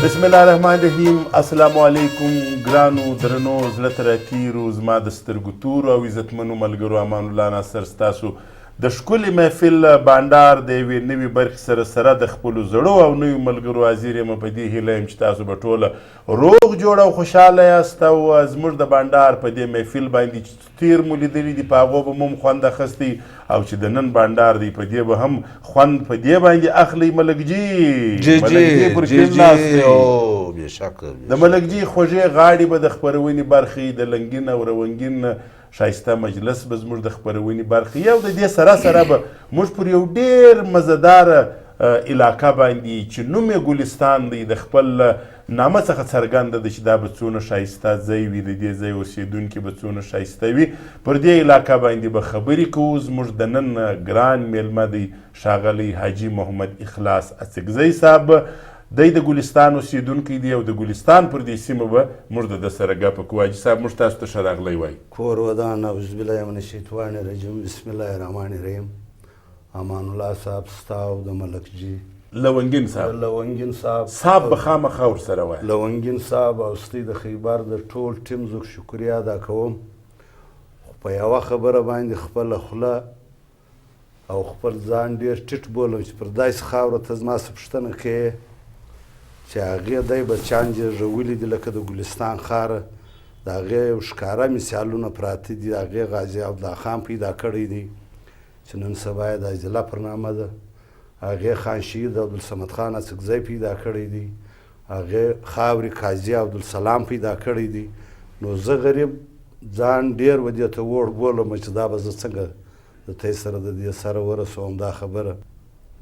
بسم الله الرحمن الرحیم. السلام علیکم ګرانو درنو، زړه ته راتیرو، زما د سترګو تورو او عزتمنو ملګرو. امان الله ناصر ستاسو د ښکلي محفل بانډار د یوې نوې برخې سره سره د خپلو زړو او نویو ملګرو حاضر یم. په دې هیله یم چې تاسو به ټوله روغ جوړ او خوشحاله یاست او زموږ د بانډار په دې محفل باندې چې تیر مو لیدلي دي، په هغو به مو هم خوند اخیستی او چې د نن بانډار دی، په دې به هم خوند په دې باندې اخلئ. ملک جي، جی. ملک جي جی پر جی کیڼ جی ناست دی. او بېشکه. د ملک جي خوږې غاړې به د خپرونې برخې، د لنګین او رونګین ښایسته مجلس به زموږ د خپرونې برخې او د دې سره سره به موږ پر یو ډېر مزهداره علاقه باندې چې نوم یې ګلستان دی، د خپل نامه څخه څرګنده ده چې دا به څونه ښایسته ځای وي، د دې ځای اوسېدونکي به څونه ښایسته وي، پر دې علاقه باندې به خبرې کوو. زموږ د نن ګران میلمه دی ښاغلی حاجي محمد اخلاص اڅکزی صاحب دی، د ګلستان اوسېدونکی دی او د ګلستان پر دې سیمه به موږ د ده سره ګپه کوو. حاجي صاحب، موږ تاسو ته ښه راغلی وایو. کور ودان. اعوذ بالله من الشیطان الرجیم، بسم الله الرحمن الرحیم. امان الله صاحب، ستا او د ملک جي لونګین صاحب. لونګین صاحب. صاحب به خامخا ورسره وایه. لونګین صاحب او ستی د خیبر د ټول ټیم زه شکریا ادا کوم، خو په یوه خبره باندې خپله خوله او خپل ځان ډېر ټیټ بولم چې پر داسې خاوره ته زما څه پوښتنه کوې چې هغې دی بچیان زېږولي دي، لکه د ګلستان خاوره، د هغې یو ښکاره مثالونه پراته دي. هغې غازي عبدالله خان پیدا کړی دی چې نن سبا یې د ضلع پر نامه ده. هغې خان شهید عبدالصمد خان اڅکزی پیدا کړی دی. هغې خاورې قاضي عبدالسلام پیدا کړی دی. نو زه غریب ځان ډېر و دې ته وړ بولم چې دا به زه څنګه د تی سره د دې سره ورسوم دا خبره.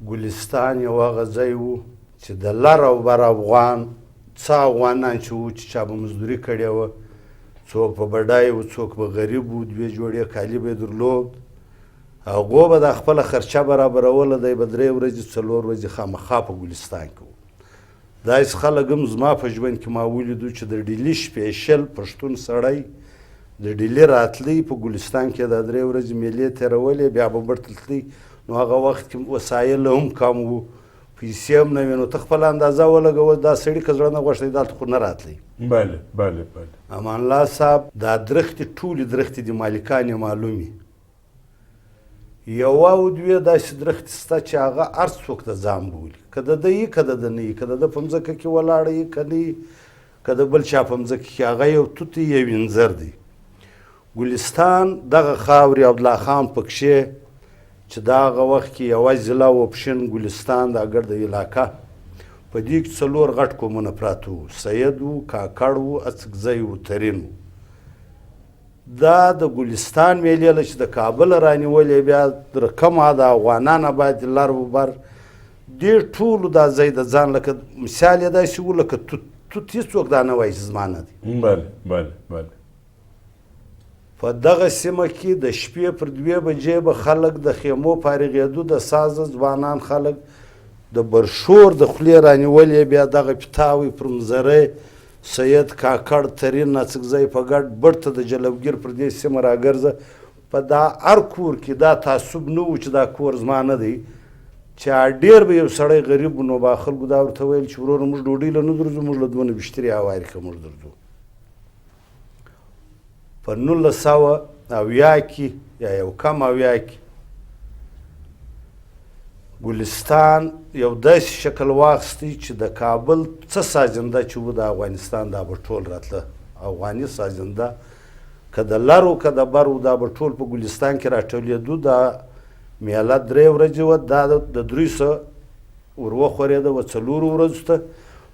ګلستان یو هغه ځای و چې د لر او بر افغان، څه افغانان چې وو، چې چا به مزدوري کړې وه، څوک به بډای و، څوک به غریب و، دوې جوړې کالي به یې درلود، هغو به دا خپله خرچه برابروله. دی به درې ورځې څلور ورځې خامخا په ګلستان کې و. داسې خلک هم زما په ژوند کې ما ولیدو چې د ډیلي special پښتون سړی د ډیلي راتلی، په ګلستان کې دا درې ورځې میلې تېرولې، بیا به بیرته تللی. نو هغه وخت کې وسایل هم کم وو، پیسې هم نه وې، نو ته خپله اندازه ولګوه، دا سړي که زړه نه غوښتی دلته خو نه راتلی. بله بله بله. امان الله صاحب، دا درختې، ټولې درختې دي، مالکان یې معلومي. یوه او دوې داسې درختې شته چې هغه هر څوک د ځان بولي، که د ده یي که د ده نه یي، که د ده په مځکه کې ولاړه یي که نه یي، که د بل چا په مځکه کې، هغه یو توت دی، یو انځر دی. ګلستان دغه خاورې عبدالله خان پکښې چې دا هغه وخت کې یوه ضلع وه، پښین ګلستان دا ګرده علاقه، په دې کې څلور غټ قومونه پراته وو: سید وو، کاکړ وو، اڅکزی وو، ترین وو. دا د ګلستان میلې له چې د کابل رانیولې بیا تر کومه د افغانان آباد لر و بر، دې ټولو دا ځای د ځان لکه مثال یې داسې و لکه توت. توت هېڅوک دا نه وایي چې زما نه دی. بله بله بله. په دغه سیمه کې د شپې پر 2 بجې به خلک د خیمو فارغېدو، د سازه ځوانان خلک د برشور د خولې رانیولې بیا دغه پیتاوی پر مزری سید، کاکړ، ترین، اڅکزی په ګډ بیرته د جلوګیر پر دې سیمه راګرځه. په دا هر کور کې دا تعصب نه و چې دا کور زما نه دی. چې ډېر به یو سړی غریب و، نو به خلکو دا ورته ویل چې وروره، موږ ډوډۍ له نه درځو، موږ له دونه بشترې هوارې که موږ درځو. په 1970 کې یا یو کم 70 کې ګلستان یو داسې شکل واخیستی چې د کابل څه سازنده چې و د افغانستان دا به ټول راتله. افغاني سازنده که د لر و که د بر و، دا به ټول په ګلستان کې راټولېدو. دا میله درې ورځې وه، دا د درې سه ور وخورېده و څلورو ورځو ته.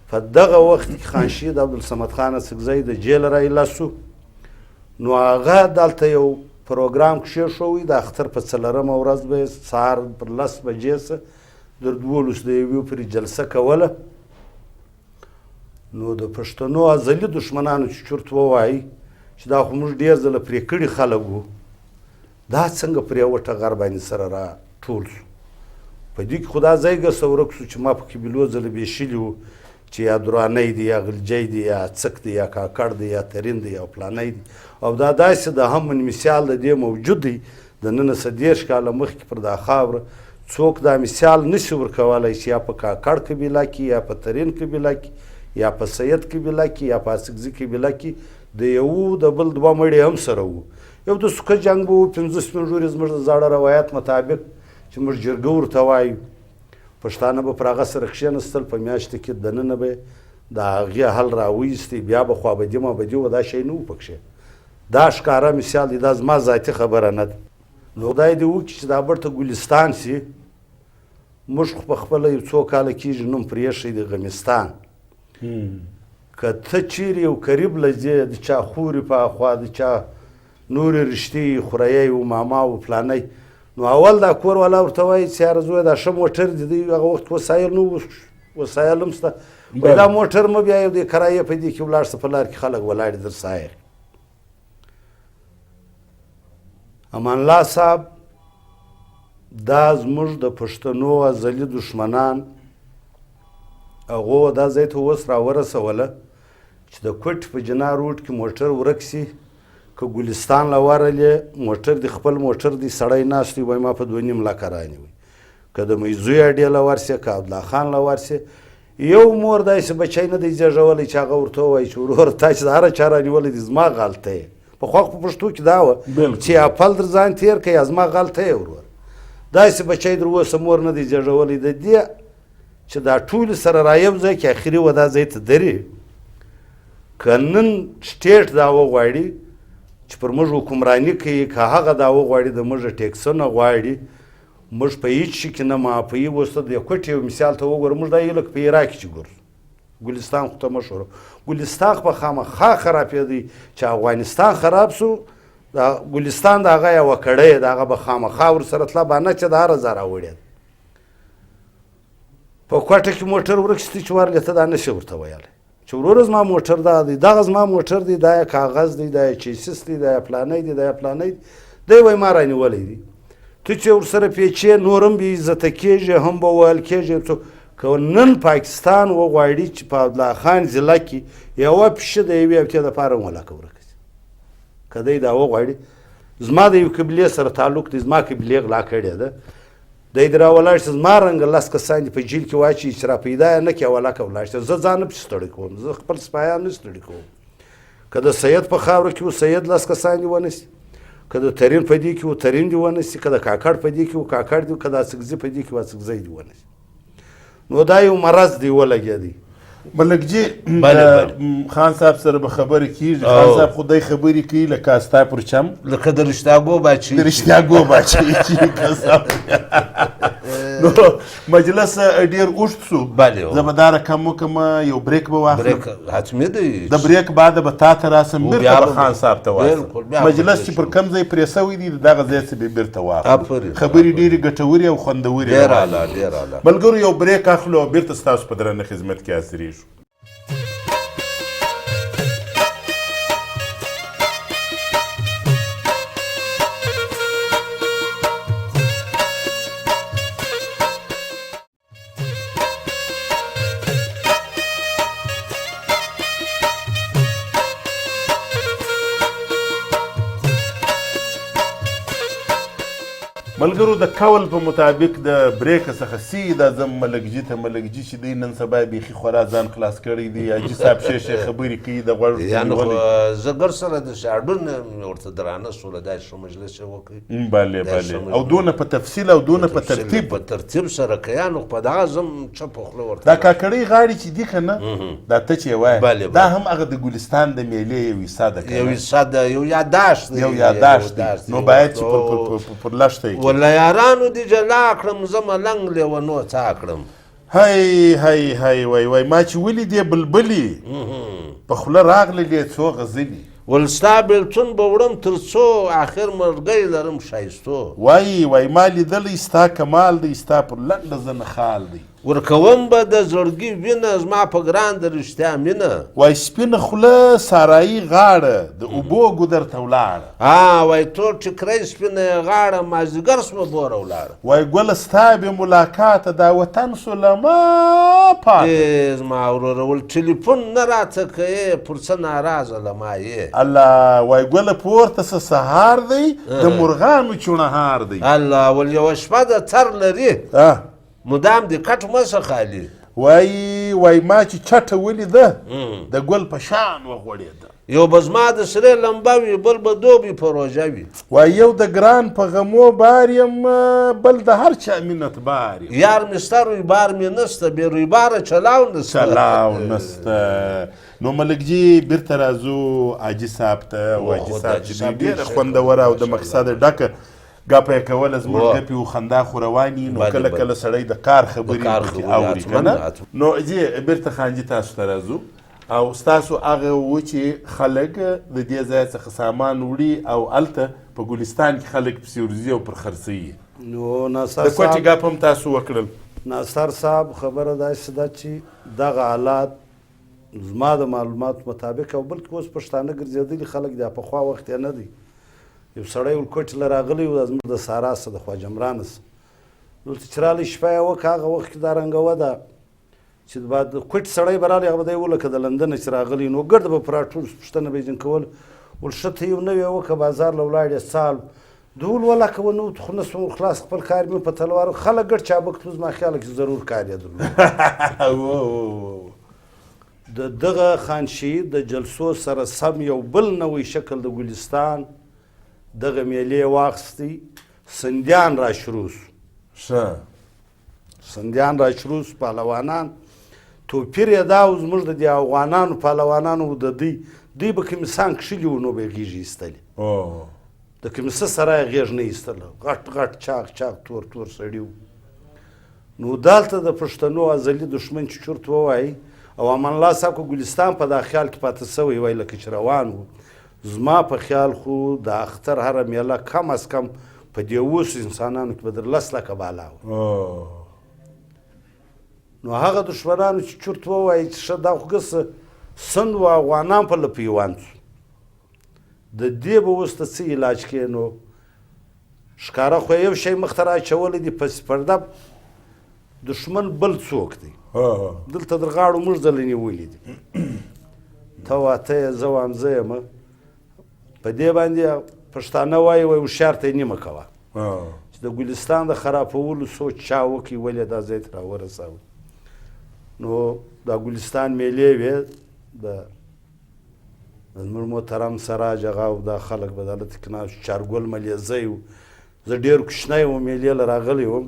په دغه وخت کې خان شهید عبدالصمد خان اڅکزی د جیل راایله سو، نو هغه دلته یو پروګرام کښېښوی. د اختر په څلورمه ورځ به یې سهار پر 10 بجې څه در 12 د یوې پورې جلسه کوله. نو د پښتنو ازلي دښمنانو چې چرت ووایي چې دا خو موږ ډېر ځله پرې کړي خلک وو، دا څنګه پر یوه ټغر باندې سره را ټول سو. په دې کې خو دا ځای ګرسه ورک سو چې ما په قبیلو ځله وېشلي وو چې یا درانی دی، یا غلجی دی، یا څک دی، یا کاکړ دی، یا ترین دی او پلانی دی. او دا داسې د هم مثال د دې موجود دی. د ننه څه 30 کاله مخکې پر دا خاوره څوک دا مثال نشي ورکولی چې یا په کاکړ قبیله کې، یا په ترین قبیله کې، یا په سید قبیله کې یا په اڅکزي قبیله کې د یو د بل دوه مړي هم سره وو. یو د سوکه جنګ به و، 5 سپین ږیري زموږ د زاړه روایت مطابق چې موږ جرګه ورته وایو، پښتانه به پر هغه سره کښېنستل، په میاشتې کې دننه به د هغې حل راویستی، بیا به خوابدي مابدي وه، دا شی نه و پکښې. دا ښکاره مثال دی، دا زما ذاتي خبره نه ده. نو خدای دې وکړي چې دا بیرته ګلستان شي. موږ خو په خپله یو څو کاله کېږي نوم پرې ایښی دی غمستان. که ته چیرې یو قریب له ځې، د چا خورې په اخوا، د چا نورې رشتې خوریی و ماما و فلانی، نو اول دا کور والا ورته وایي چې یاره زویه دا ښه موټر دې دی، هغه وخت وسایل نه وو، وسایل هم شته، وایي دا موټر مه بیایه، د کرایې په دې کې ولاړ شه، په لار کې خلک ولاړ دي درسایل. امان الله صاحب دا زموږ د پښتنو ازلي دښمنان هغو دا ځای ته اوس راورسوله چې د کوټې په جناح روډ کې موټر ورک سي، که ګلستان له ورلې موټر دی خپل موټر دی، سړی ناست دی، وایي ما په 2.5 لکه رانیوی. که د میزوی اډې له ورسې، که عبدالله خان له ورسې، یو مور داسې بچی نه دی زېږولی چې هغه ورته ووایي چې وروره تا چې د هره چا رانیولی دی زما غلطه یې. پخوا خو په پښتو کې دا وه چې اپل در ځان تېر کړه یا زما غلطه یې ورور. داسې بچی در اوسه مور نه دی زېږولی. د دې چې دا ټولې سره را یو ځای کې اخري وه دا ځای ته دري. که نن سټیټ دا وغواړي چې پر موږ حکمراني کوي، که هغه دا وغواړي د موږ ټیکسونه غواړي، موږ په هیڅ شي کې نه معافوي. اوس ته د کوټې یو مثال ته وګوره، موږ دا یو لکه په عراق کې چې ګورو، ګلستان خو ته مشهور، ګلستان خو به خامخا خرابېدی چې افغانستان خراب سو، دا ګلستان د هغه یوه کړۍ ده، هغه به خامخا ورسره تله، بانه چې د هره ځای راوړې ده. په کوټه کې موټر ورک شي چې ورلې ته دا نه شي ورته ویلی چې وروره زما موټر دا دی، دغه زما موټر دی، دا یې کاغذ دی، دا یې چیسیس دی، دا یې پلانی دی، دا یې پلانی دی، دی وایي ما رانیولی دی. ته چې ورسره پیچې نور هم بې عزته کېږي، هم به وهل کېږي. څو که نن پاکستان وغواړي چې په عبدالله خان ضلع کې یوه پښه د یوې هفتې دپاره هم ولاکه ورکه شي، که دی دا وغواړي، زما د یو قبیلې سره تعلق دی، زما قبیلې غلا کړې ده، دی دې راولاړ شي، زما رنګه 10 کسان دې په جیل کې واچوي چې را پیدا یې نه کړي، ولاکه ولاړ شي. زه ځان نه پسې ستړی کوم، زه خپل سپایان نه ستړي کوم. که د سید په خاوره کې و سید 10 کسان دې ونه سي، که د ترین په دې کې و ترین دې ونه سي، که د کاکړ په دې کې و کاکړ دې، که د اڅکزي په دې کې و اڅکزی دې ونه سي. نو دا یو مرض دی ولګېدی. ملک جي خان صاحب سره به خبرې کېږي. خان صاحب خو دی خبرې کوي لکه ستا پر چم، لکه د رښتیاګو باچي، د رښتیاګو باچي چې نو مجلس ډېر اوږد سو، زه به دا رقم وکړم، یو بریک به واخلم. بریک حتمي دی، د بریک بعد به تا ته راسم، بیرته به خان صاحب ته واسم. مجلس چې پر کوم ځای پرې سوی دی دغه ځای څه به بیرته واخلو. خبرې ډېرې ګټورې او خوندورې. ډېر اعلی، ډېر اعلی. ملګرو یو بریک اخلو او بیرته ستاسو په درنه خدمت کې حاضرېږو. ملګرو د قول په مطابق د بریک څخه سیده ځم ملک جي ته. ملک جي چې دی نن سبا بیخي خورا ځان خلاص کړی دی، حاجي صاحب ښې ښې خبرې کوي د غوږ یعنې خو زه ګر سره د شاډون ورته درانه سوله، داسې ښه مجلس یې وکړي. بله بله، او دونه په تفصیل او دونه په ترتیب، په ترتیب سره که یعنې خو په دغه زم چپه خوله ورته. دا کاکړۍ غاړې چې دي که نه، دا ته چې وایې دا هم هغه د ګلستان د میلې یو حصه ده، یو حصه ده، یو یاداشت دی، یو یاداشت دی. نو باید چې پر لښته یې ولا یارانو دې جلا کړم، زه ملنګ لیونو څا کړم. هی هی هی، وای وای ما چې ولیدې بلبلې په خوله راغللې څو غزلې، ول ستا بېلتون به وړم تر څو اخر مرګی لرم ښایستو. وای وای ما لیدلی ستا کمال دی، ستا پر لنډه زنه خال دی، ورکوم به د زړګي وینه زما په ګران د رښتیا مینه. وای سپینه خوله سارایي غاړه د اوبو ګودر ته ولاړه. وای تور ټیکری سپینه یې غاړه مازدیګر سوه بوره ولاړه. وای ګله ستا بې ملاقاته دا وطن سو له ما پاته. زما وروره ول ټلیفون نه راته کوې پر څه ناراضه له ما یې. الله وای ګله پورته څه سهار دی د مرغانو چوڼهار دی. الله ول یوه شپه د څر لري مدام دې کټ مه شه خالي. وای وای ما چې چټه ولیده د ګل په شان وغوړېده. یو به زما د سرې لمبه وي، بل به دوبي په روژه وي. وای یو د ګران په غمو بار یم، بل د هر چا منت بار یم. یار مې سته رویبار مې نسته، بې رویباره چلاو نسته. چلاو نسته. نو ملک جي بیرته راځو حاجي صاحب ته. او حاجي صاحب چې ډېره خوندوره او د مقصد ډکه ګپه یې کوله، زموږ ګپې او خندا خو روانې، نو کله کله سړی د کار خبرې پکې اوري که نه. نو جي بیرته خانجي تاسو ته راځو. او ستاسو هغه و چې خلک د دې ځای څخه سامان وړي او هلته په ګلستان کې خلک پسې ورځي او پر خرڅوي. نو ناصر د کوټې صاحب ګپ هم تاسو وکړل. ناصر صاحب خبره داسې ده چې دغه حالات زما د معلوماتو مطابق او بلکې اوس پښتانه ګرځېدلي خلک دي، پخوا وخت یې نه دی. یو سړی ولکوټې له راغلی و، زموږ د سارا څخه د خواجه عمرانه څخه، دلته چې راغلی شپه یې وکړه. هغه وخت کې دا رنګه وه ده چې بعد کوټ سړی به راغلی، هغه به دی و لکه د لندنه چې راغلی، نو ګرد به پر راټول پوښتنه به یې ځینې کول، ول ښه ته یو نوی وکړه بازار له ولاړې څه حال؟ ده ول ولا که ونه وتو خو نه سوم خلاص خپل کار مې په تلوار. خلک ګرد چابک تلو، زما خیال کې ضرور کار یې درلود. د دغه خانشهید د جلسو سره سم یو بل نوی شکل د ګلستان دغه میلې واخیستی، سندیان را شروع سو. ښه. سندیان را شروع سو، پهلوانان. توپیر یې دا و زموږ د دې افغانانو پهلوانانو د دوی، دوی به کمیسان کښلي وو نو به یې غېږې ایستلې. د کمیسه سره یې غېږ نه ایستله، غټ غټ چاغ چاغ تور تور سړي وو. نو دلته د پښتنو ازلي دښمن چې چورت ووایي، او امان الله صاحب که ګلستان په دا خیال کې پاتې سوی وای لکه چې روان و، زما په خیال خو د اختر هره میله کم از کم په دې اوسو انسانانو کې به در 10 لکه بالا وه. نو هغه دښمنانو چې چورت ووایي چې ښه دا خو ګسه سند و افغانان په له پیوند سو، د دې به اوس ته څه علاج کې؟ نو ښکاره خو یو شی مخته را اچولی دی، پس پرده دښمن بل څوک دی، دلته در غاړو موږ ځله نیولي دي. ته وا ته یې، زه وام زه یم. په دې باندې پښتانه وایي وایي هوښیار ته یې نیمه کوه، چې د ګلستان د خرابولو سوچ چا وکړي، ولې دا ځای ته راورساوه. نو دا ګلستان میلې وې، د زموږ محترم سراج هغه او دا خلک به دلته کې ناست، چارګل ملیزی و، زه ډېر کوچنی وم، میلې له راغلی وم.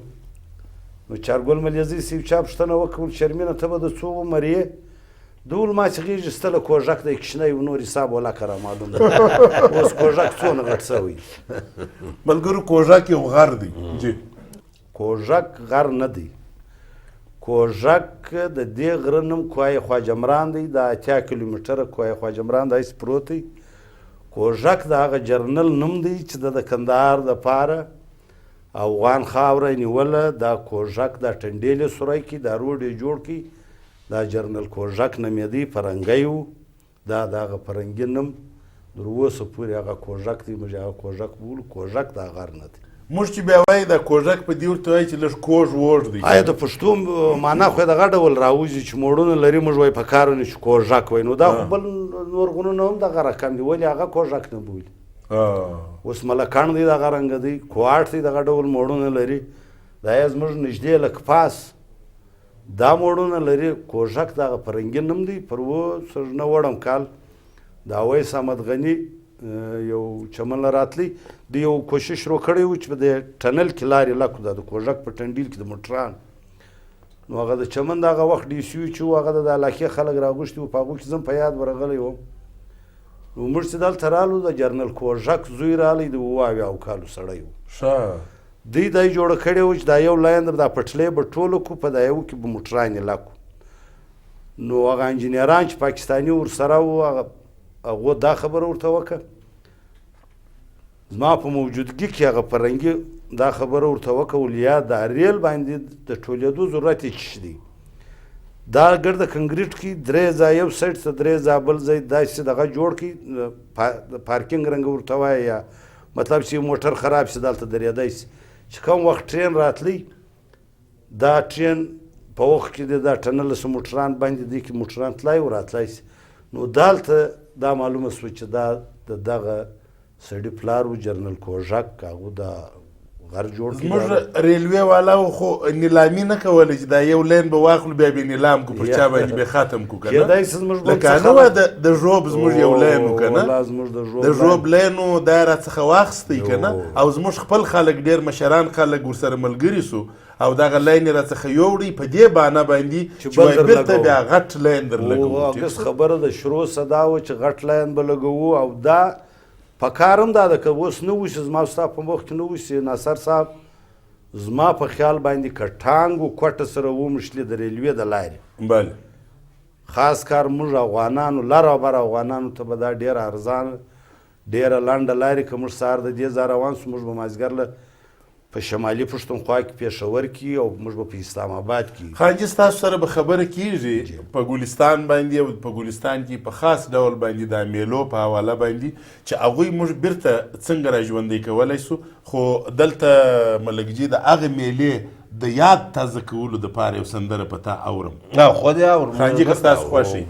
نو چارګل ملیزی سي چا پوښتنه وکړه، شرمینه ته به د څو عمر یې؟ ده وویل ما چې غېږ ایستله کوږک دی، کوچنی و، نور حساب ولاکه را معلوم دی. اوس کوږک څونه غټ سوی؟ ملګرو کوږک یو غر دی. جی کوږک غر نه دی، کوږک د دې غره نوم کوای خواجه عمران دی، د 80 کیلومتره کوای خواجه عمران داسې پروت دی. کوږک د هغه جرنل نوم دی چې د کندهار دپاره افغان خاوره یې نیوله. دا کوږک دا ټنډېلې سوری کړي، دا روډ یې جوړ کړي، دا جرنل کوږک نومېدی، پرنګی و. دا د هغه پرنګي نوم تر اوسه پورې هغه کوږک دی، موږ هغه کوږک بولو. کوږک دا غر نه دی. موږ چې بیا وایي دا کوږک په دې ورته وایي چې لږ کوږ ووږ دی. آیا د پښتو معنا خو یې دغه ډول راوځي چې موړونه لري، موږ وایي په کار نه چې کوږک وایي. نو دا خو بل نور غرونه هم دغه رقم دي، ولې هغه کوږک نه بولي؟ اوس ملکڼ دی دغه رنګه دی، کوهاټ دی دغه ډول موړونه لري، دا یې زموږ نږدې لکه پاس دا موړونه لري. کوږک دغه پرنګي نوم دی. پر 1909 کال د اویس احمد غني یو چمن له راتلی، د یو کوشش شروع کړی و چې په دې ټنل کې لارې لکو ده، د کوږک په ټنډیل کې د موټران. نو هغه د چمن د هغه وخت ډي سي چې و، هغه د علاقې خلک راغوښتي وو، په هغو کې زه هم په یاد ورغلی وم. نو موږ چې دلته رالو، د جرنل کوږک زوی رالی، د 77 کالو سړی و. ښه. دوی دا یې جوړه کړې وه چې دا یو لاین ده، دا پټلۍ به ټوله کړو، په دا یو کې به موټران یې لکو. نو هغه انجینران چې پاکستاني ورسره وو، هغو دا خبره ورته وکړه. زما په موجودګي کې هغه پرنګي دا خبره ورته وکړه، ول یا دا ریل باندې د ټولېدو ضرورت یې څه دی؟ دا ګرده کنګریټ کې 3 ځای، یو سایډ ته 3 ځای، بل ځای داسې دغه جوړ کړي، د پارکینګ رنګ ورته وایي، یا مطلب چې موټر خراب شي دلته درېدی شي. چې کوم وخت ټرین راتلی، دا ټرین په وخت کې دی، دا ټنل څه موټران باندې دی کې موټران تلای او راتلای شي. نو دلته دا معلومه شوه چې دا د دغه سړي پلار و، جرنل کوږک، هغه دا غر جوړ کړي. زموږ ریلوې والاو خو نیلامي نه کوله چې دا یو لین به واخلو بیا به نیلام کو، پر چا باندې به ختم کو، که نه؟ کېدای شي زموږ لکه نه وه د ژوب زموږ یو لین و، که نه؟ زموږ د ژوب لین و، دا یې راڅخه واخیستی، که نه؟ او زموږ خپل خلک ډېر مشران خلک ورسره ملګري سو او دغه لین یې راڅخه یوړی په دې بانه باندې چې وایي بېرته بیا غټ لین در لګوو. اګست خبره د شروع صدا وه چې غټ لین به لګوو، او دا په کار هم دا ده که اوس نه وشي، زما ستا په مخ کې نه وشي ناصر صاحب، زما په خیال باندې که ټانګ و کوټه سره ومښلي د ریلوې د لارې، بله خاص کار موږ افغانانو لر او بر افغانانو ته به دا ډېره ارزانه ډېره لنډه لارې، که موږ سهار د دې ځای روان سو، موږ به مازدیګر له په شمالي پښتونخوا کې پېښور کې او موږ به په اسلام آباد کې. خانجي ستاسو سره به خبره کېږي په ګلستان باندې او په ګلستان کې په خاص ډول باندې د میلو په حواله باندې چې هغوی موږ بیرته څنګه را ژوندی کولی سو، خو دلته ملک جي د هغه میلې د یاد تازه کولو دپاره یو سندره په تا اورم. خو دې اورم. خانجي که ستاسو خوښ وي.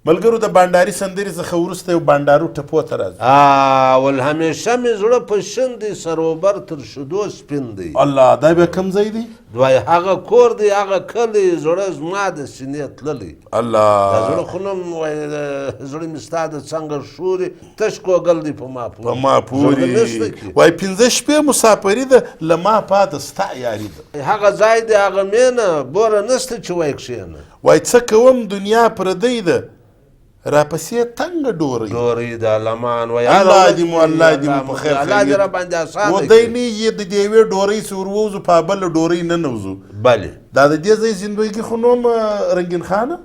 ملګرو د بانډاري سندرې څخه وروسته یو بانډارو ټپو ته راځو. ول همیشه مې زړه په شین دی، سروبر تر شیدو سپین دی. الله، دا بیا کوم ځای دی؟ وای هغه کور دی، هغه کلی، زړه زما د سینې تللی. الله، دا زړه خو نم وای، زړه مې ستا د څنګه ښوري، تش کوګل دی په ما پورې، په ما پورې. وای 5 شپې مسافري ده، له ما پاته ستا یاري ده. هغه ځای دی، هغه مینه بوره نشته چې وای کښېنه. وای څه کوم دنیا پردۍ ده، راپسې تنګه ډورۍ ډورۍ ده. لمان وای الله دې مو، الله دې مو په خیر الله دې راباندې اسانه و دی نه یې د دې یوې ډورۍ چې ور ووځو په بله ډورۍ ننوځو. بله دا د دې ځای زندګي خو نوم رنګین خانه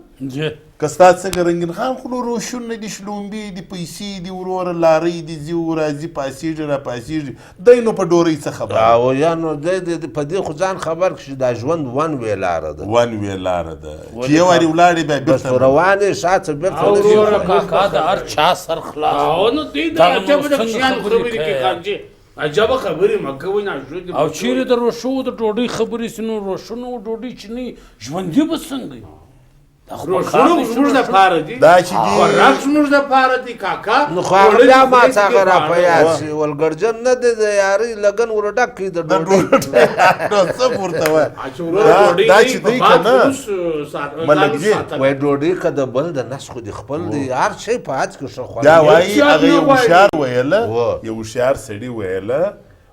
که ستا څنګه رنګین خان خو نو روشونه دي، شلومبې دي، پیسې دي وروره، لارۍ دي، ځي او راځي، پاسېږي راپاسېږي، دی نو په ډورۍ څه خبر؟ او یا نو دی په دې خو ځان خبر کړي چې دا ژوند ون وې لاره ده، ون وې لاره ده چې یو وارې ولاړې بیا بېرته بس روان یې شاته بېرته نه ځي. وروره کاکا د هر چا سر خلاص. او نو دوی د عجبه د کوچنیانو خبرې کوي خانجي، عجبه خبرې مه کوئ نه ژوند. او چېرې د روشو د ډوډۍ خبرې سي، نو روشونو ډوډۍ چې نه ژوندي به څنګه وي؟ روشونه زموږ دپاره دي، دا چې دي خوراک زموږ دپاره دي کاکا. نو خو هغه بیا ما ته هغه را په یاد شي، ولګرجن نه دی د یارۍ لګن ور ډک کړي د ډوډۍ. نو څه ورته وایه دا چې دی که نه ملک جي، وایي ډوډۍ که د بل د نس خو دې خپل دی، هر شی په هڅ کې ښه خوراک. دا وایي هغه یو هوښیار ویله، یو هوښیار سړي ویله،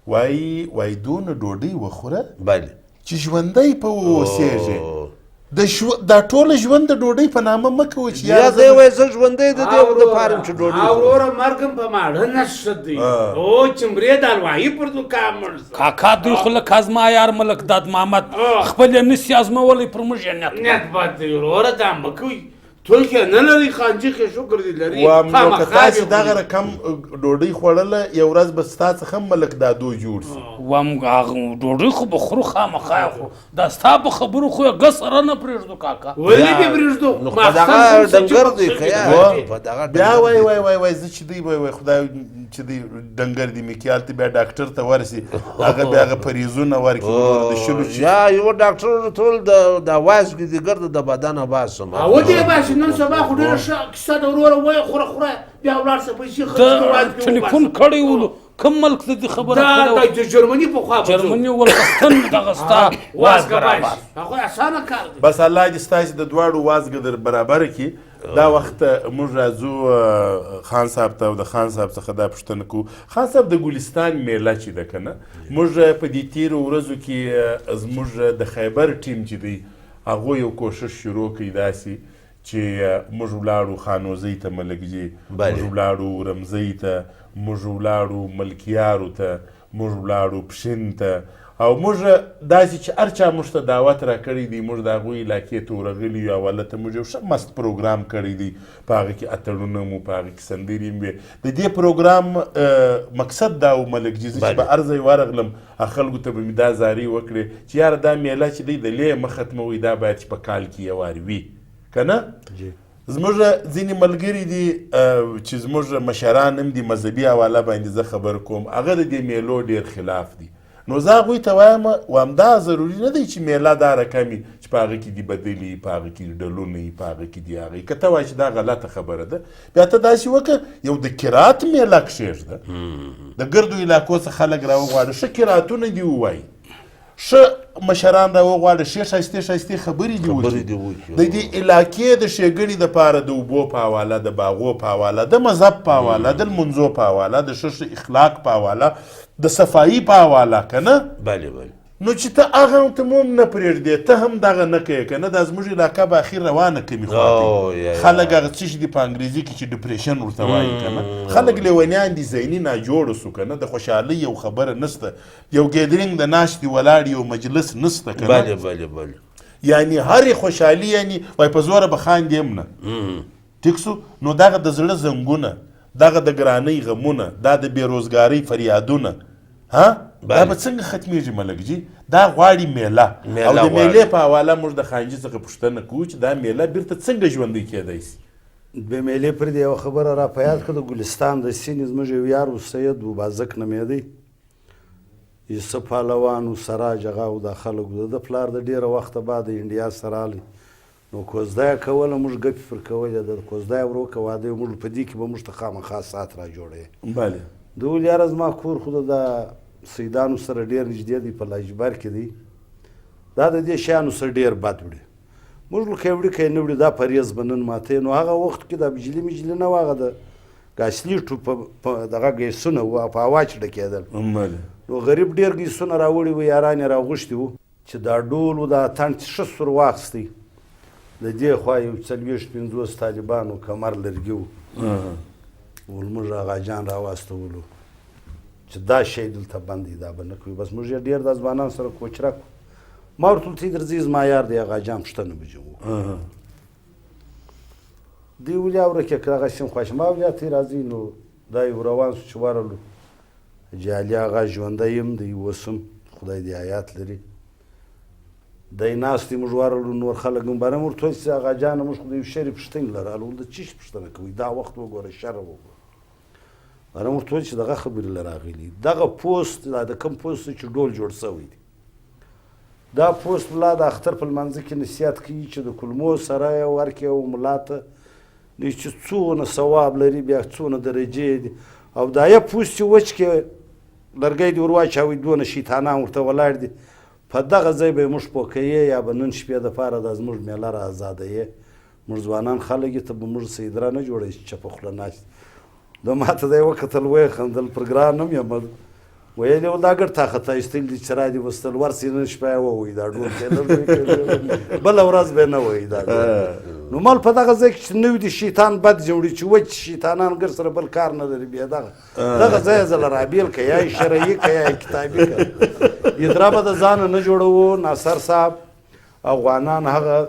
وایي وایي دونه ډوډۍ وخوره بله چې ژوندی په واوسېږې، دا ټوله ژوند د ډوډۍ په نامه مه کوه چې یا دی وایي زه ژوندی د دې دپاره یم چې ډوډۍ خورم. وروره مرګ هم په ماړه نشه دی، او چې مرې د الوایي پر دوکان مړ سه. کاکا دوی خو لکه زما یار ملک داد محمد خپل یې نسي ازمولی، پر موږ یې نیت نیت بد دی. وروره دا مه کوئ، ټول کې نه لري خانجي کې شکر دې لري. وام نو که تاسې دغه رقم ډوډۍ خوړله یو ورځ به ستا څخه هم ملک دادو جوړ سي. وام ډوډۍ خو به خورو، خامخا یې خورو، دا ستا په خبرو خو یې ګس سره نه پرېږدو کاکا. ولې دې پرېږدو؟ نو خو دغه ډنګر دی که بیا وای وای وای وای زه چې دی وای وای خدای چې دی ډنګر دی مې کي، هلته بیا ډاکټر ته ورسي، هغه بیا هغه پریزونه ورکړي د شلو چې یا یو ډاکټر ټول د وازګې دې ګرده د بدنه باسم. او دې باسي. نن سبا خو ډېره ښه کیسه ده وروره، وایه خوره خوره بیا ولاړ شه پیسې خرڅ کړه وازګې ټلیفون کړی ولو کوم ملک ته دې خبره کړې وه؟ دا د جرمني په خوا جرمني ولستن دغه ستا وازګه باسي، هغه اسانه کار دی. بس الله دې ستاسې د دواړو وازګه در برابره کړي. دا وخت موږ راځو خان صاحب ته او د خان صاحب څخه دا پوښتنه کوو. خان صاحب د ګلستان میله چې ده که نه، موږ په دې تېرو ورځو کې زموږ د خیبر ټیم چې دی هغو یو کوشش شروع کړي داسې چې موږ ولاړو خانوزۍ ته ملک جي، موږ ولاړو رمزۍ ته، موږ ولاړو ملکیارو ته، موږ ولاړو پښین ته، او موږ داسې چې هر چا موږ ته دعوت راکړی دی موږ د هغوی علاقې ته ورغلي یو، هلته موږ یو ښه مست پروګرام کړی دی، په هغه کې اتڼونه مو، په هغه کې سندرې مو وې. د دې پروګرام مقصد دا و ملک جي، زه چې به هر ځای ورغلم خلکو ته به مې دا زارۍ وکړې چې یاره دا میله چې دی د لې مه ختموئ، دا باید چې په کال کې یو وار وي که نه. زموږ ځینې ملګري دي چې زموږ مشران هم دي، مذهبي حواله باندې زه خبر کوم، هغه د دې میلو ډېر خلاف دي. نو زه هغوی ته وایم وایم دا ضروري نه دی چې میله دا رقم وي چې په هغه کې دي بدلي، په هغه کې ډلونه وي، په هغه کې دي هغه. که ته وایې چې دا غلطه خبره ده، بیا ته داسې وکړه یو د قرائت میله کښېږده، د ګردو علاقو څخه خلک راوغواړه، ښه قرائتونه دي ووایي، ښه مشران راوغواړه، ښې ښایستې ښایستې خبرې دې وکړي، د دې علاقې د ښېګڼې دپاره د اوبو په حواله، د باغو په حواله، د مذهب په حواله، د لمونځو په حواله، د ښه ښه اخلاق په حواله، د صفایي په حواله که نه. بله بله. نو چې ته هغه ته مو هم نه پرېږدې، ته هم دغه نه کوې که نه، دا زموږ علاقه به اخر روانه کمې خوا کوي. خلک هغه څه شي دي په انګریزي کې چې depression ورته وایي که نه، خلک لیونیان دي، ذهني ناجوړه سو که نه، د خوشحالۍ یو خبره نشته، یو gathering د ناستې ولاړ یو مجلس نشته که نه. بله بله بله. یعنی هرې خوشحالي یعنی وایي په زوره به خاندې هم نه، ټیک سو. نو دغه د زړه زنګونه، دغه د ګرانۍ غمونه، دا د بېروزګارۍ فریادونه، ها دا به څنګه ختمیږي ملک جي؟ دا غواړي میله، او د میلې په حواله موږ د خانجي څخه پوښتنه کوو چې دا میله بیرته څنګه ژوندۍ کیدای سي. د میلې پر دې یوه خبره را په یاد کړه، د ګلستان د سیمې زموږ یو یار و، سید و، بازک نومېدی، یوسف پهلوان و، سراج هغه و، دا خلک و. د ده پلار د ډېره وخته بعد د انډیا سره راغلی، نو کوزده یې کوله، موږ ګپې پر کولې، د کوزده یې ور وکړه، واده یې موږ په دې کې به موږ ته خامخا ساعت را جوړوي. بله. ده ویل یاره زما کور خو د سیدانو سره ډېر نږدې دی، په لاجبر کې دی، دا د دې شیانو سره ډېر بد وړي. موږ ویل که یې وړي که یې نه وړي دا پرهېز به نن ماتوي. نو هغه وخت کې دا بجلي مجلي نه وه، هغه د ګاسلیټو په دغه ګیسونه وو، په هوا چې ډکېدل. نو غریب ډېر ګیسونه راوړي وو، یاران یې راغوښتي وو چې دا ډول و دا اتڼ چې ښه سور واخیستی، د دې خوا یو 40 50 طالبانو کمر لرګي وو، ول موږ آغا جان راواستولو چې دا شی دلته بند دی، دا به نه کوي. بس موږ یې ډېر دا ځوانان سره کوچرک وو. ما ورته ویل ته درځئ زما یار دی آغا جان، پوښتنه به جې وکړو. دوی ولې ورکې کړه هغه سیم خوښ، ما ویل ته راځئ. نو دا یو روان سو چې ورغلو، حاجي علي آغا ژوندی یم دی اوس هم، خدای دې حیات لري، دی ناست دی، موږ ورغلو، نور خلک هم باره ورته ویل چې آغا جانه موږ خو د یو شري پوښتنې لرلو. ول د څه شي پوښتنه کوئ، دا وخت وګوره شر وګوره. باره ورته ویل چې دغه خبرې له راغلي، دغه پوسټ دا د کوم پوسټ چې ډول جوړ شوی دی، دا پوسټ ملا د اختر په لمانځه کې نصیحت کوي چې د کولمو سره یې ورکړي او ملا ته چې څونه ثواب لري بیا څونه درجې دي، او دا یې پوسټ چې وچ کې لرګی دې ور واچوي دونه شیطانان ورته ولاړ دي، په دغه ځای به یې موږ پوه کوې، یا به نن شپې دپاره دا زموږ مېله را ازادوې، موږ ځوانان خلک یې ته به موږ سیدره نه جوړوي چې چپه خوله ناست. ده ماته دی وکتل ویې خندل، پر ګران هم یم، ویل یې ول دا ګډ تا خطا ایستل دي چې را دې وستل، ورسې نن شپه یې ووایي دا ډول کې لږ بله ورځ به یې نه وایي دا ډول. نو مال په دغه ځای کې چې نوي دي شیطان بد جوړي چې وچ شیطانان ګر سره بل کار نه لري، بیا دغه دغه ځای یې زه له رابېل که یا یې شرعي که یا یې کتابي که ادره به د ځانه نه جوړوو. ناصر صاحب افغانان هغه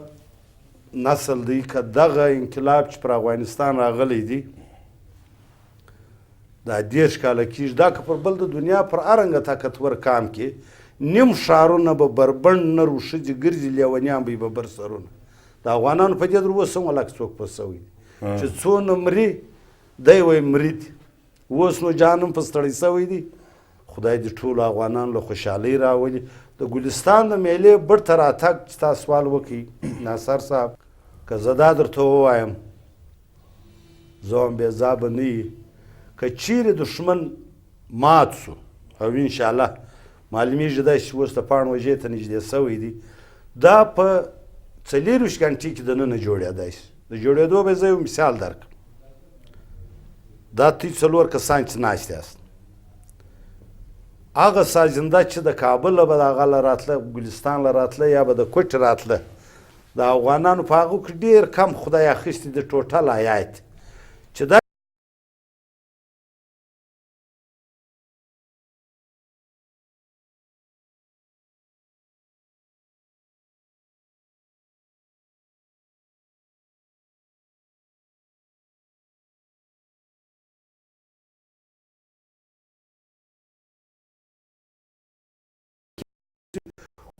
نسل دی که دغه انقلاب چې پر افغانستان راغلی دی دا 30 کاله کېږي، دا که پر بل د دنیا پر ارنګه طاقتور کام کې نیم ښارونه به بربنډ نر و ښځې ګرځي، لیونیان به یې ببر سرونه. د افغانانو په دې در اوس هم ولاکه څوک پوه شوی دی چې څونه مري دی وایي مري دي. اوس نو جان هم په ستړی شوی دی. خدای دې ټولو افغانانو له خوشحالۍ راولي. د ګلستان د میلې بېرته راتګ چې تا سوال وکړي ناصر صاحب، که زه دا درته ووایم زه هم بېځا به نه یي، که چیرې دښمن مات شو او انشاءالله معلومیږي داسې چې اوس د پاڼ وژې ته نږدې شوی دی، دا په 24 ګنټې کې دننه جوړېدای شي. د جوړېدو به زه یو مثال درکړم. دا تاسو 4 کسان چې ناست یاست، هغه سازنده چې د کابل به د هغه له راتله، ګلستان له راتله یا به د کوټې راتله، د افغانانو په هغو کې ډېر کم خدای اخیستي د ټوټل عاید چې دا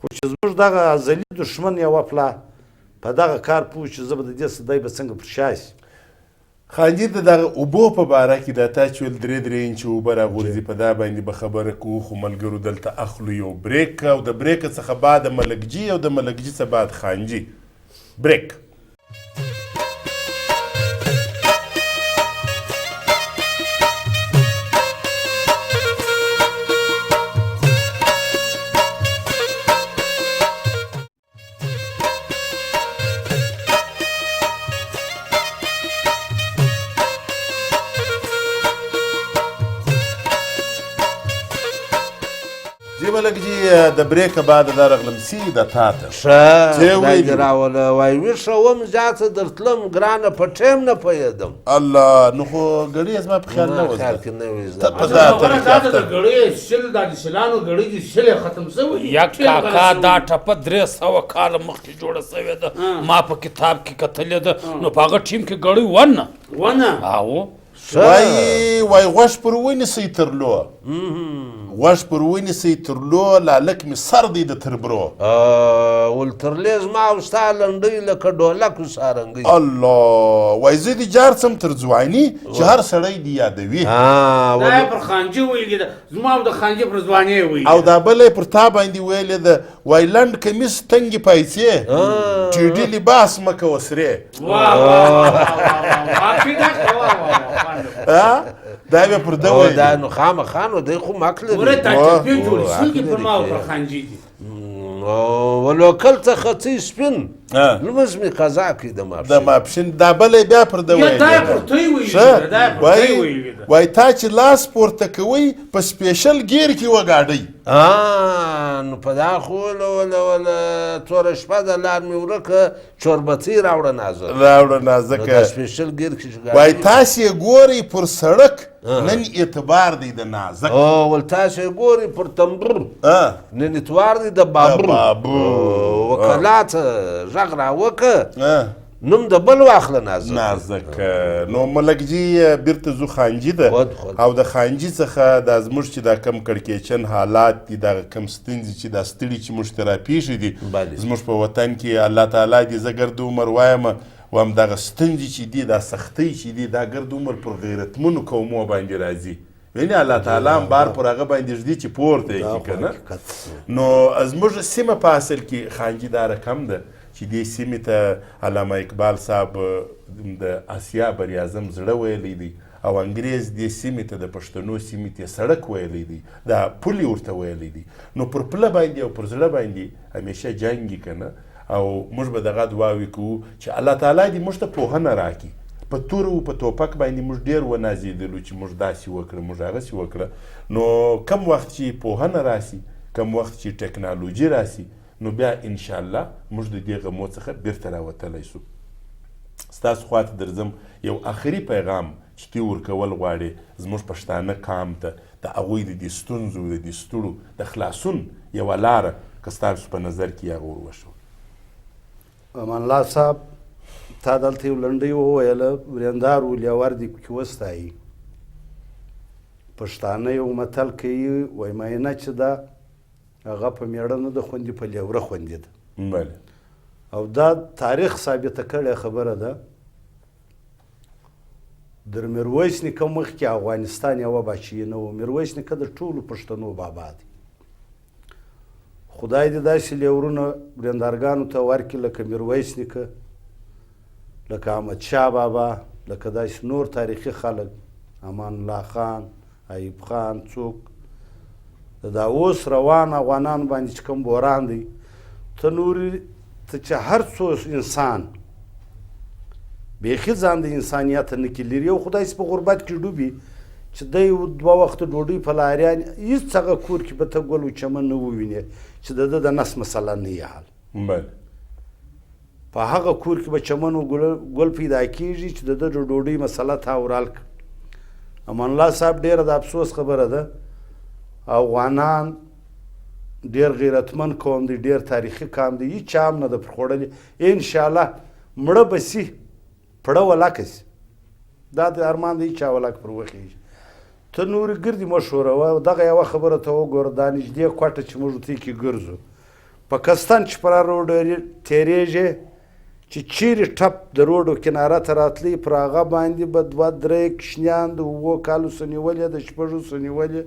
خو چې زموږ دغه ازلي دښمن یوه پلا په دغه کار پوه چې زه به د دې څه دی به څنګه پر شا شي. خانجي د دغه اوبو په باره کې دا تا چې ویل 3-3 انچه اوبه راغورځي، په دا باندې به خبره کوو، خو ملګرو دلته اخلو یو بریک او د بریک څخه بعد ملکجي او د ملکجي څخه بعد خانجي. بریک. د بریکه بعد دا راغلم سیده تا ته. ښه خدای دې راوله. وایي ویښه وم زیاته درتلم ګرانه په ټایم نه پوهېدم. الله نو خو ګړۍ زما په خیال نه وه خیال کې نه وې ته په دا طریقه دا د ګړۍ 100 دا د سلانو ګړۍ دي 100 یې ختم شوی دي. یک کاکا دا ټپه 300 کاله مخکې جوړه شوې ده، ما په کتاب کې کتلې ده. نو په هغه ټیم کې ګړۍ ونه ونه او وای وای غوږ پر ونیسئ تر لو. غوږ پر ونیسئ ترلو لالک مې سر دی د تربرو. ول ترلې زما او ستا لنډۍ لکه ډولک و سارنګۍ. الله، وای زه دې جار څم تر ځواني چې هر سړی دې یادوي. دا یې پر خانجي ویلي ده، زما او د خانجي پر ځواني یې ویلي. او دا بله یې پر تا باندې ویلې ده، وای لنډ کمیس تنګې پایڅې، ټیډي لباس مه کوه سرې. واه واه واه واه. دا بیا پر ده ویلي. دا نو خامخا نو دی خو مک لري. وره دا ټپې جوړې شوي دي پر ما او پر خانجي دي. ولوکل څخه څه سپین لمونځ مې قضا کړي د ماپښین. د ماپښین دا بله یې بیا پر ده ویلې ده. دا یې پر تی ویلي ده، دا یې پر تی ویلي ده. وای تا چې لاس پورته کوئ په سپیشل ګیر کې وګاډئ. نو په دا خو وله وله وله توره شپه ده، لار مې ورکه، چوربتۍ راوړه نازکه. راوړه نازکه. دا سپیشل ګیر کې چې ګاډۍ. وای تاسې یې ګورئ پر سړک نن اعتبار دی د نازک. ول تاسې یې ګورئ پر تنبر نن اعتبار دی د بابر. وکلا ته غږ راوکه نوم د بل واخله نازک. نازک. نو ملک جي بیرته ځو خانجي ده، او د خانجي څخه دا زموږ چې دا کم کړکېچن حالات دي، دغه کم ستونزې چې دا ستړي چې موږ ته راپېښې دي زموږ په وطن کې، الله تعالی دې زه ګرد عمر وایم وایم دغه ستونزې چې دي، دا سختۍ چې دي، دا ګرد عمر پر غیرتمنو قومو باندې راځي. یعنې الله تعالی هم بار پر هغه باندې ږدي چې پورته یې کړي که نه. نو زموږ سیمه په اصل کې خانجي دا رقم ده چې دې سیمې ته علامه اقبال صاحب د اسیا براعظم زړه ویلی دی، او انګریز دې سیمې ته د پښتنو سیمې ته سړک ویلی دی، دا پولې ورته ویلی دی. نو پر پله باندې او پر زړه باندې همیشه جنګ که نه. او موږ به دغه دعاوې کوو چې الله تعالی دې موږ ته پوهنه راکړي. په تورو او په توپک باندې موږ ډېر ونازېدلو چې موږ داسې وکړه، موږ هغسې وکړه. نو کم وخت چې پوهنه راسي، کم وخت چې ټکنالوجي راسي، نو بیا انشاءالله موږ د دې غمو څخه بیرته راوتلی شو. ستاسو خواته درځم، یو آخري پیغام چې تی ورکول غواړې زموږ پښتانه قام ته، د هغوی د دې ستونزو د دې ستړو د خلاصون یوه لاره که ستاسو په نظر کې هغه ور وښوئ. امان الله صاحب، تا دلته یو لنډۍ وویله، وریندار و لیور دې پکې وستایي. پښتانه یو متل کوي، وایي ماینه چې ده هغه په میړه نه ده خوندي، په لیوره خوندي ده. بله. او دا تاریخ ثابته کړې خبره ده. در میرویس نیکه مخکې افغانستان یوه باچهي نه و. میرویس نیکه د ټولو پښتنو بابا دی. خدای دې داسې لیورونه وریندارګانو ته ورکړي لکه میرویس نیکه، لکه احمدشاه بابا، لکه داسې نور تاریخي خلک، امان الله خان، ایوب خان، څوک دا اوس روان افغانان باندې چې کوم بحران دی، ته نورې ته چې هر څو انسان بیخي ځان د انسانیته نه کې لري، یو خدای چې په غربت کې ډوبي چې دی دوه وخته ډوډۍ په لاریان، هېڅ هغه کور کې به ته ګل و چمن نه ووینې چې د ده د نس مسله نه یې حل. بله. په هغه کور کې به چمن و ګل پیدا کېږي چې د ده د ډوډۍ مسله تا ورحل کړه. امان الله صاحب، ډېره د افسوس خبره ده، افغانان ډېر غیرتمن قوم دی، ډېر تاریخي قوم دی، هېچا هم نه ده پر خوړلې. انشاءالله مړه به سي، پړه ولاکه سي، دا د ارمان دی هېچا ولاکه پر وخېږي. ته نورې ګردې مه ښوروه، دغه یوه خبره ته وګوره، دا نږدې کوټه چې موږ ورته کې ګرځو، په کستان چې پر روډ تېرېږې، چې چیرې ټپ د روډو کناره ته راتلی، پر هغه باندې به دوه درې کوچنیان د 7 کالو څخه نیولې، د 6 څخه نیولې،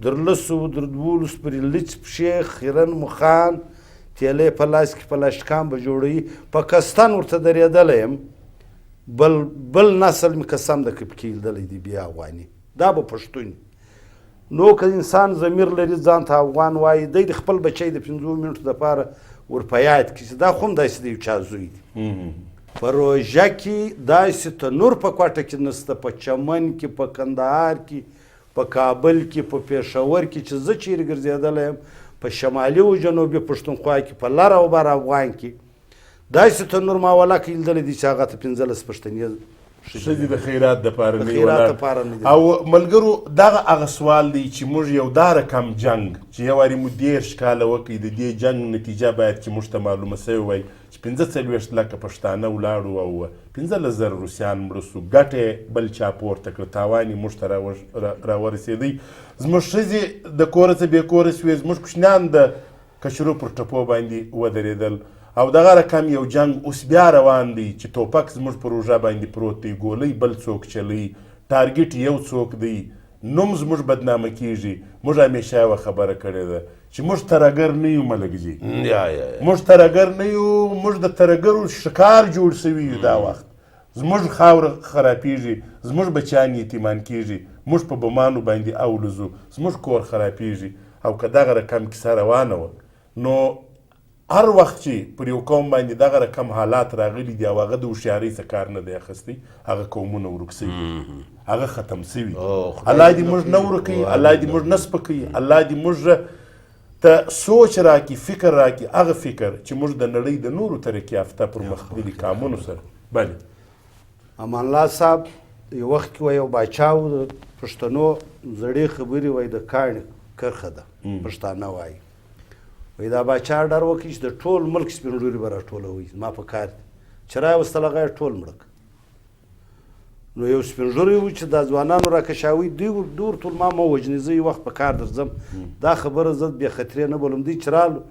در 10 در 12 پورې لڅ پښې، خیرن مخان، تیلې په لاس کې پلاستیکان به جوړوي. په کستان ورته درېدلی یم، بل نسل مې قسم ده که پکې لیدلی دی بیا افغاني، دا به پښتون. نو که انسان ضمیر لري ځان ته افغان وایي، دی د خپل بچی د 5 منټو دپاره ور په یاد کړي چې دا خو هم داسې د یو چا زوی دی. په روژه کې داسې تنور په کوټه کې نشته، په چمن کې، په کندهار کې، په کابل کې، په پېښور کې چې زه چیرې ګرځېدلی یم، په شمالي او جنوبي پښتونخوا کې، په لر او بر افغان کې داسې تنور ما ولاکه لیدلی دی چې هغه ته 15 پښتنې ښځې د خیرات دپاره نه ولاړ. او ملګرو، دغه هغه سوال دی چې موږ یو دا رقم جنګ چې یو وارې مو 30 کاله وکړي، د دې جنګ نتیجه باید چې موږ ته معلومه سوې وای چې 45 لکه پښتانه ولاړو او 15,000 روسیان مړه سو. ګټه یې بل چا پورته کړه، تاوان یې موږ ته راورسېدی. زموږ ښځې د کوره څه بې کوره سوې، زموږ کوچنیان د کشرو پر ټپو باندې ودرېدل. او دغه رقم یو جنګ اوس بیا روان دی چې توپک زموږ پر اوږه باندې پروت دی، ګولۍ بل څوک چلی، ټارګټ یو څوک دی، نوم زموږ بدنامه کیږي. موږ همیشه یوه خبره کړې ده چې موږ ترګر نه یو ملک جي، موږ ترګر نه یو، موږ د ترګرو ښکار جوړ سوي یو. دا وخت زموږ خاوره خرابیږي، زموږ بچیان یتیمان کیږي، موږ په بمانو باندې اولوزو، زموږ کور خرابیږي. او که دغه رقم کیسه روانه وه نو هر وخت چې پر یو قوم باندې دغه رقم حالات راغلي دي او هغه د هوښیارۍ څخه کار نه دی اخیستی، هغه قومونه ورک سوي، هغه ختم سوي. الله دې موږ نه ورکوي، الله دې موږ نه سپکوي، الله دې موږ ته سوچ راکړي، فکر راکړي، هغه فکر چې موږ د نړۍ د نورو ترقي یافته پرمختللي قامونو سره. بله امان الله صاحب یو وخت کې یو باچا و، د پښتنو زړې خبرې وایي، د کاڼي کرښه ده، پښتانه وایي. وایي دا باچا ډر وکړي چې د ټول ملک سپین ږیري به راټولوي، زما په کار دي. چې راوستل هغه یې ټول مړه کړ. نو یو سپین ږیری و چې دا ځوانانو راکشاوي، دوی ورته ویل ما مه وژنئ، زه یو وخت په کار درځم، دا خبره زه بې خطرې نه بولم. دوی چې رالو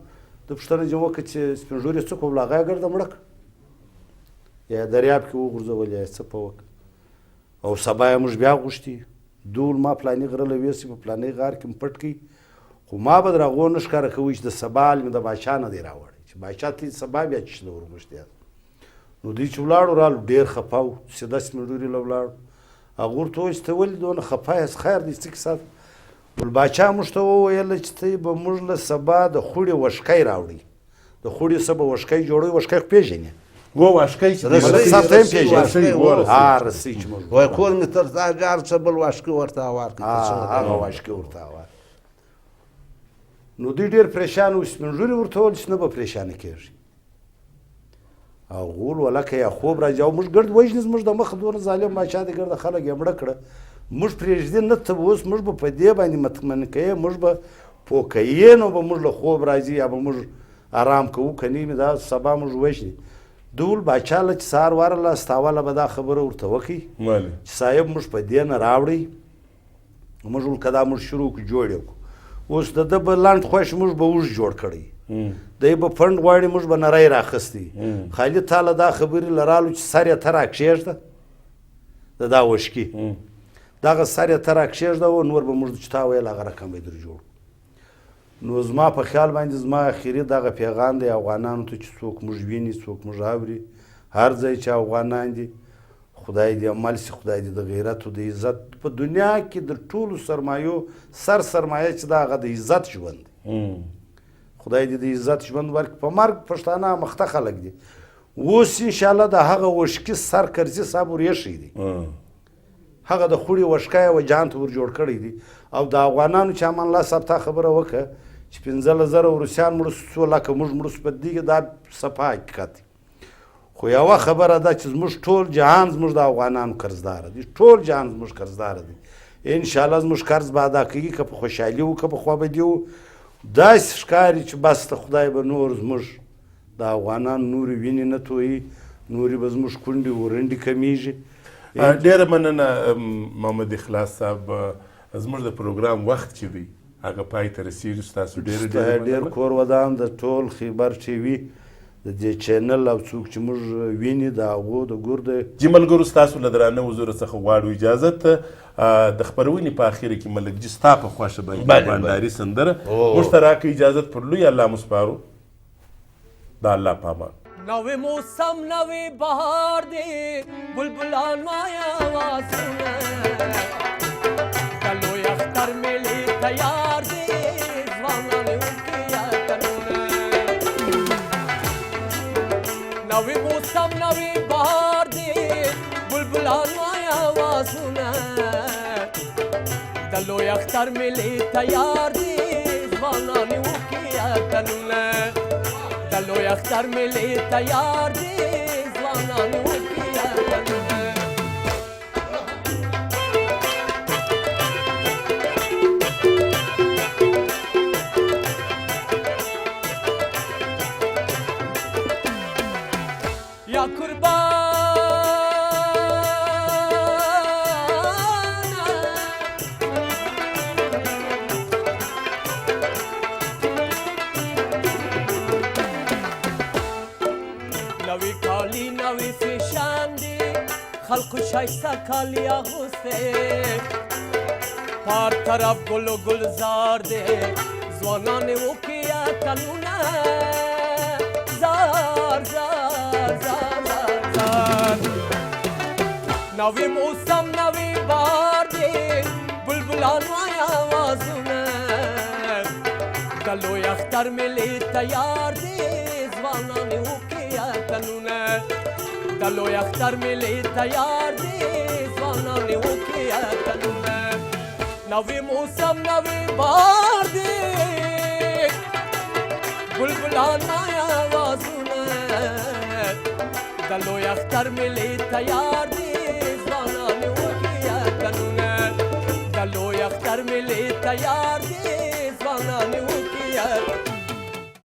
د پوښتنه یې وکړه چې سپین ږیری څه کوم، هغه یې ګرده مړه کړه، یا دریاب کې وغورځول یا یې څه په وکړه. او سبا یې موږ بیا غوښتي، دوی ما پلاني غره له ویسي، په پلاني غار کې مې پټ کړي، خو ما به در هغو نه ښکاره کوي چې د سبا حال مې د باچا نه دی راوړی، چې باچا ته سبا بیا چې له ورغوښتي. نو دوی چې ولاړو رالو ډېر خفه وو، سیده سپین ږیري له ولاړو. هغه ورته وویل چې ته ولې دونه خفه یاست، خیر دی، څه کیسه ده؟ ول باچا موږ ته وویل چې ته به موږ له سبا د خړې وښکی راوړئ، د خړې څه به وښکی جوړوي، وښکی خو پېژنې؟ و واشکی چې رسۍ صاحب ته هم پېژنې؟ ها رسۍ چې موږ وایي کور مې تر تا جار څه بل واشکی ورته هوار کړي، هغه واشکی ورته هوار. نو دوی ډېر پرېشان وو، سپین ږیري ورته وویل چې نه به پرېشانه کېږي. او غول ولکه یا خوب راځي او موږ ګرد وژني، زموږ د مخه دونه ظالم باچا دی، ګرده خلک یې مړه کړه، موږ پرېږدي نه، ته اوس موږ به په دې باندې مطمئن کوې، موږ به پوه کوې، نو به موږ له خوب راځي یا به موږ آرام کوو، که نه مې دا سبا موږ وژني. دول باچا له چې سهار ورغله ستاوله به دا خبره ورته وکړي چې صاحب موږ په دې نه راوړئ، موږ ول که دا موږ شروع کړو جوړ یې کړو، اوس د ده به لنډ خوښ موږ به اوږد جوړ کړی، دی به پنډ غواړي، موږ به نری راخستی. خالي تا له دا خبرې له رالو چې سر یې ته راکښېږده د دا وښکي، دغه سر یې ته راکښېږده و نور به موږ چې تا ویل هغه رقم به یې در جوړ. نو زما په خیال باندې زما اخري دغه پیغام دی افغانانو ته چې څوک موږ ویني، څوک موږ اوري، هر ځای چې افغانان دي، خدای دې عمل سي، خدای دې د غیرت او د عزت په دنیا کې د ټولو سرمایو سر سرمایه چې دا هغه د عزت ژوند دی، خدای دې د عزت ژوند ورکړي. په مرګ پښتانه امخته خلک دي. اوس انشاءالله د هغه وښکي سر کرزي صاحب ورېښی دی، هغه د خړې وښکه یې جان ته ور جوړ کړی دی. او د افغانانو چې امان الله صاحب تا خبره وکړه چې 15,000 روسیان مړه سو، څو لکه موږ مړه سو، په دې کې دا صفا حقیقت دی. خو یوه خبره ده چې زموږ ټول جهان زموږ د افغانانو قرضداره دی، ټول جهان زموږ قرضداره دی. انشاءالله زموږ قرض به ادا کوي، که په خوشحالي و که په خوابدي و. داسې ښکاري چې بس ته خدای به نور زموږ د افغانانو نورې وینې نه تویي، نورې به زموږ کونډې ورنډې کمیږي. ډېره مننه محمد اخلاص صاحب. زموږ د پروګرام وخت چې دی هغه پای ته رسېږي. ستاسو ډېره ډېره ډېر کور ودان د ټول خیبر ټي وي د دې چینل او څوک چې موږ ویني د هغو د ګور دی. جي ملګرو، ستاسو له درانه حضوره څخه غواړو اجازت. د خپرونې په اخره کې ملک جي ستا په خوښه باندې بانډاري سندره موږ ته راکړه اجازت. پر لوی الله مو سپارو، د الله په امان. نوې موسم نوې بهار دی، بلبلان وایا آوازونه، د لوی اختر میلې تیار دی، ځوانان یې وکړي اتلونه. نوې موسم نوې بهار دی، بلبلان وایا آوازونه، د لوی اختر میلې تیار دی، ځوانان یې وکړي اتلونه. د لوی اختر میلې تیار دی، ځوانان یې وکړي اتلونه. جشن دی، خلکو ښایسته کالي اغوستي، هر طرف ګل و ګلزار دی، ځوانان یې وکړي اتلونه. زار زار زار زار زار. نوی موسم نوی بار دی، بلبلان وایه آوازونه، د لوی اختر ملي تیار دی، ځوانان یې وکړي اتلونه. د لوی اختر ملي تیار دی، ځوانان یې وکړي اتلونه. نوی موسم نوی بار دی، بلبلان وایه آوازونه، د لوی اختر ملي تیار دی، ځوانان یې وکړي اتلونه. د لوی اختر ملي تیار دی، ځوانان یې وکړي اتلونه.